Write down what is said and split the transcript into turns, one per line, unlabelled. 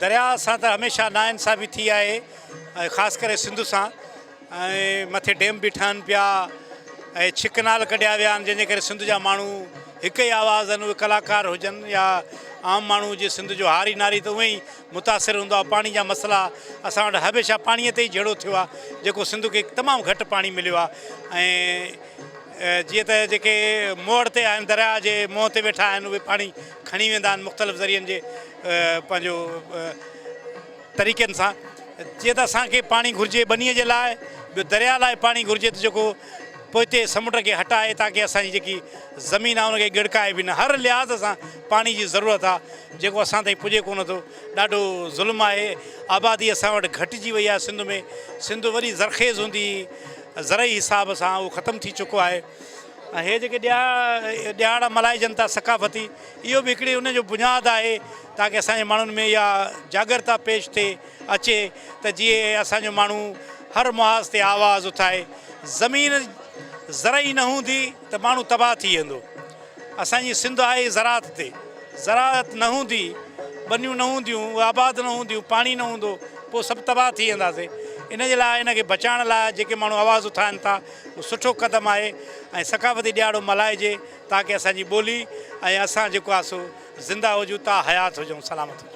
درياء سان ته هميشه ناانصافي ٿي آهي ۽ خاص ڪري سنڌ سان ۽ مٿي ڊيم به ٺهن پيا ۽ ڇهه ڪئنال ڪڍيا ويا آهن جنهن جي ڪري سنڌ جا ماڻهو هڪ ئي آواز آهن اهي ڪلاڪار هجن يا عام ماڻهو هجي سنڌ جو هاري ناري ته اونئن ئي متاثر هوندو آهي پاڻي جا مسئلا اسان وٽ هميشه پاڻي تي ئي جهيڙو ٿيو آهي جيڪو سنڌ کي تمام گهٽ پاڻي مليو آهي ۽ جيئن ته جيڪي موڙ تي آهن درياء جي منهن تي ويٺا آهن اهي پاڻي کڻي ويندا آهن مختلف ذريعن جي پنهنجو طريقن سان جيئن ته اسان کي پاڻي گهرجي ٻنيء جي لاء ٻيو درياء لاء پاڻي گهرجي ته جيڪو پوئتي سمنڊ کي هٽائي تاڪه اسان جي جيڪي زمين آهي ان کي ڳڙڪائي به نه هر لحاظ سان پاڻي جي ضرورت آهي جيڪو اسان تائين پڄي ڪونه ٿو ڏاڍو ظلم آهي آبادي اسان وٽ گهٽجي وئي آهي سنڌ ۾ سنڌ وڏي زرخيز هوندي هئي زرعي حساب سان اهو ختم ٿي چڪو آهي ۽ هي جيڪي ڏهاڙا ملهائجن ٿا ثقافتي اهو به هڪڙي ان جو بنياد آهي تاڪه اسان جي ماڻهن ۾ اها جاڳرتا پيش ٿئي اچي ته جيئن اسان جو ماڻهو هر محاذ تي آواز اٿائي زمين زرعي نه هوندي ته ماڻهو تباهه ٿي ويندو اسان جي سنڌ آهي زراعت تي زراعت نه هوندي ٻنيون نه هونديون آباد نه هونديون پاڻي نه هوندو پوء سڀ تباهه ٿي وينداسين ان جي لاء ان کي بچائڻ لاء جيڪي ماڻهو آواز اٿائن ٿا اهو سٺو قدم آهي ۽ ثقافتي ڏهاڙو ملهائجي تاڪه اسان جي ٻولي ۽ اسان جيڪو آهي سو زنده هجون تا حيات هجون سلامت هجون.